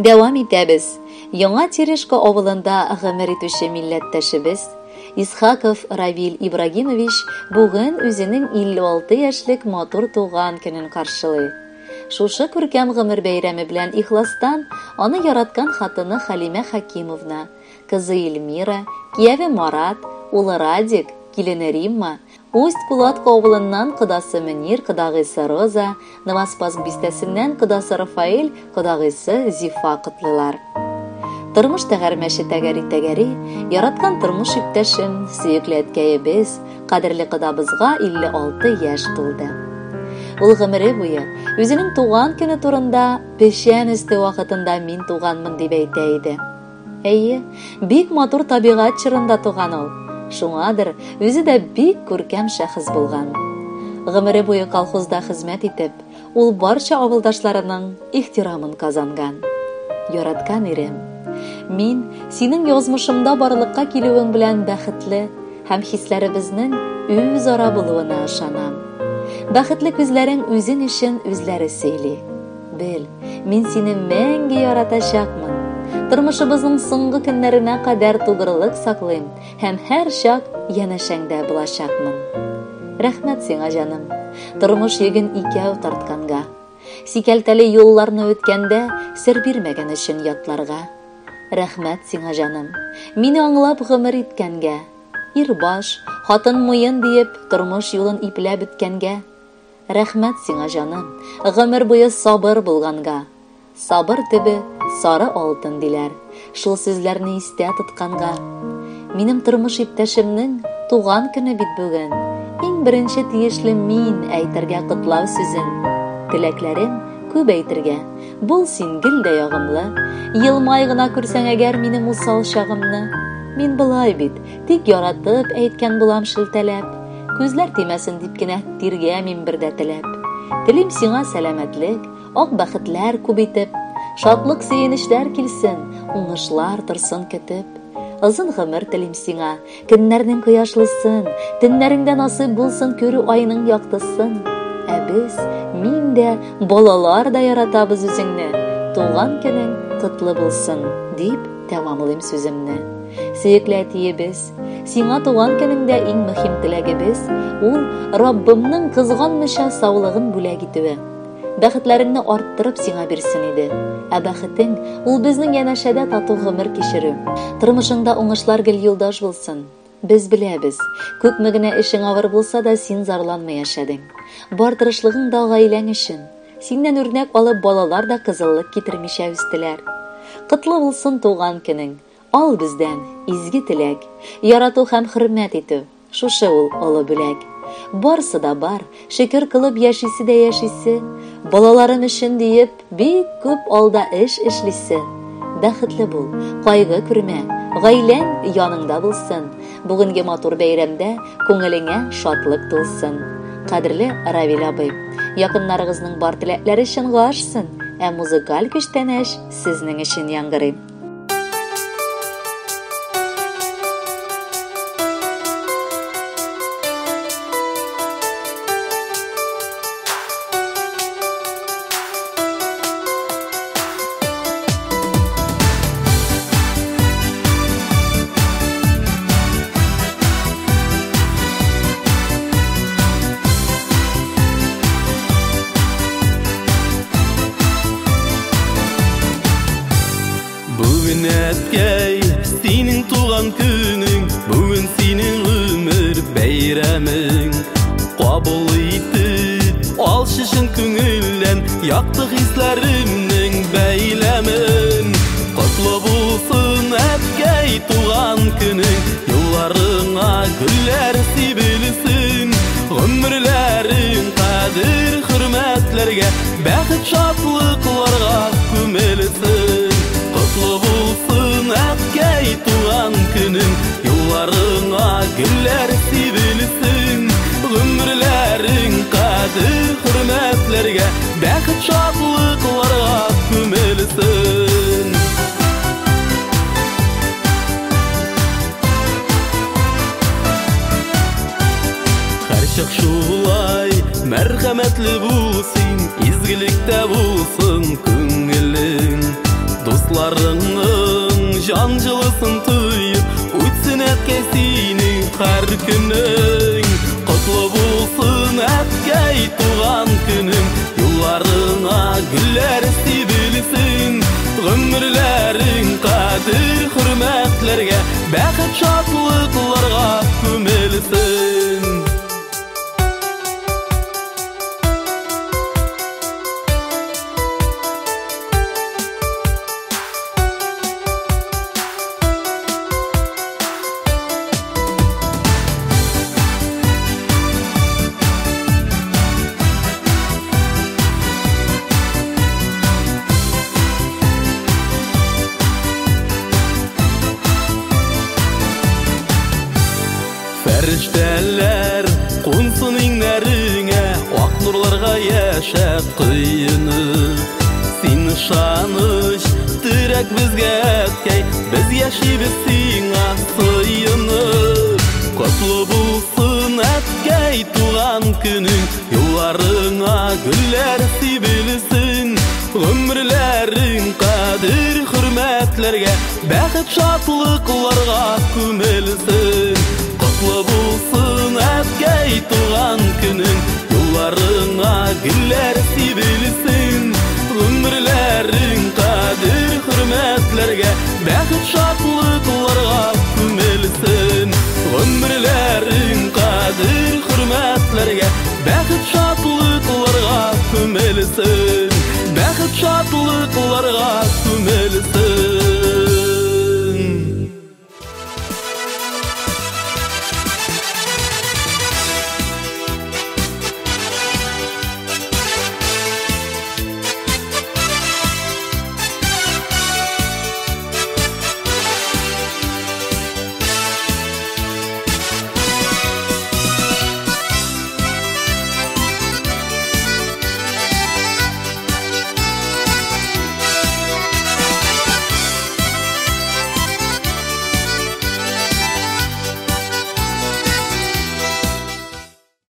Дәвам итәбез. Яңа Терешка авылында гомер итүче милләттәшебез Исхаков Равил Ибрагимович бүген үзенең 56 яшьлек матур туган көнен каршылый. Шушы күркәм гомер бәйрәме белән ихластан аны яраткан хатыны Хәлимә Хәкимовна, кызы Эльмира, кияве Марат, улы Радик, килене Римма, Усть-Кулатка авылыннан кодасы Мөнир, кодагыйсы Роза, Новоспасск бистәсеннән кодасы Рафаэль, кодагыйсы Зифа котлыйлар. Тормыш тәгәрмәче тәгәри-тәгәри, яраткан тормыш иптәшем, сөекле әткәебез, кадерле кодабызга 56 яшь тулды. Ул гомере буе үзенең туган көне турында печән өсте вакытында мин туганмын дип әйтә иде. Әйе, бик матур табигать чорында туган ул. Шуңадыр, үзе дә бик күркәм шәхес булган. Гомере буе колхозда хезмәт итеп, ул барча авылдашларының ихтирамын казанган. Яраткан ирем, мин синең язмышымда барлыкка килүең белән бәхетле һәм хисләребезнең үзара булуына ышанам. Бәхетле күзләрең үзең өчен үзләре сөйли. Бел, мин сине мәңге яратачакмын. Тормышыбызның соңгы көннәренә кадәр тугрылык саклыйм һәм һәрчак янәшәңдә булачакмын. Рәхмәт сиңа, җаным, тормыш йөген икәү тартканга. Сикәлтәле юлларны үткәндә сер бирмәгән өчен ятларга. Рәхмәт сиңа, җаным, мине аңлап гомер иткәнгә. Ир баш, хатын муен диеп, тормыш юлын ипләп үткәнгә. Рәхмәт сиңа, җаным, гомер буе сабыр булганга. Сабыр төбе сары алтын диләр, шул сүзләрне истә тотканга. Минем тормыш иптәшемнең туган көне бит бүген. Иң беренче тиешле мин әйтергә котлау сүзен. Теләкләрем күп әйтергә, бул син гел дә ягымлы. Елмай гына күрсәң әгәр минем усал чагымны. Мин болай бит, тик яратып әйткән булам шелтәләп. Күзләр тимәсен дип кенә тиргәмим бер дә теләп. Телим сиңа сәламәтлек, ак бәхетләр күп итеп, шатлык-сөенечләр килсен, уңышлар торсын көтеп. Озын гомер телим сиңа, көннәрнең кояшлысын, төннәреңдә насыйп булсын күрү айның яктысын. Ә без, мин дә, балалар да яратабыз үзеңне. Туган көнең котлы булсын, дип тәмамлыйм сүземне. Сөекле әтиебез, Сиңа туган көнеңдә иң мөһим теләгебез, ул Раббымның кызганмыйча саулыгын бүләк итүе. Бәхетләреңне арттырып сиңа бирсен иде. Ә бәхетең, ул безнең янәшәдә тату гомер кичерү. Тормышыңда уңышлар гел юлдаш булсын. Без беләбез, күпме генә эшең авыр булса да, син зарланмый яшәдең. Бар тырышлыгың да гаиләң өчен. Синнән үрнәк алып, балалар да кызыллык китермичә үстеләр. Котлы булсын туган көнең! Ал бездән изге теләк, ярату һәм хөрмәт итү, шушы ул олы бүләк. Барсы да бар, шөкер кылып яшисе дә яшисе, балаларым өчен диеп, бик күп алда эш эшлисе. Бәхетле бул, кайгы күрмә, гаиләң яныңда булсын, бүгенге матур бәйрәмдә күңелеңә шатлык тулсын. Кадерле Равил абый, якыннарыгызның бар теләкләре чынга ашсын, ә музыкаль күчтәнәч сезнең өчен яңгырый. Бүген әткәй, синең туган көнең, бүген синең гомер бәйрәмең. Кабул итеп, ал чын күңелдән якты хисләремнең бәйләмен. Котлы булсын, әткәй, туган көнең, юлларыңа гөлләр сибелсен. Гомерләрең кадер хөрмәтләргә, бәхет шатлыкларга күмелсен. Котлы булсын, әткәй, туган көнең, юлларыңа гөлләр сибелсен. Гомерләрең кадер хөрмәтләргә, бәхет шатлыкларга күмелсен. Һәрчак шулай мәрхәмәтле бул син, изгелектә булсын күңелең. Дус бәхет шатлыкларга күмелсен. Фәрештәләр кунсын иңнәреңә, ак нурларга яшәп коенып. Син ышаныч, терәк безгә, әткәй, без яшибез сиңа сыенып. Котлы булсын, әткәй, туган көнең, юлларыңа гөлләр сибелсен. Гомерләрең кадер хөрмәтләргә, бәхет шатлыкларга күмелсен. Котлы булсын, әткәй, туган көнең, юлларыңа гөлләр сибелсен. Гомерләрең кадер хөрмәтләргә, бәхет шатлыкларга күмелсен. Гомерләрең кадер хөрмәтләргә, бәхет шатлыкларга күмелсен. Бәхет шатлыкларга күмелсен.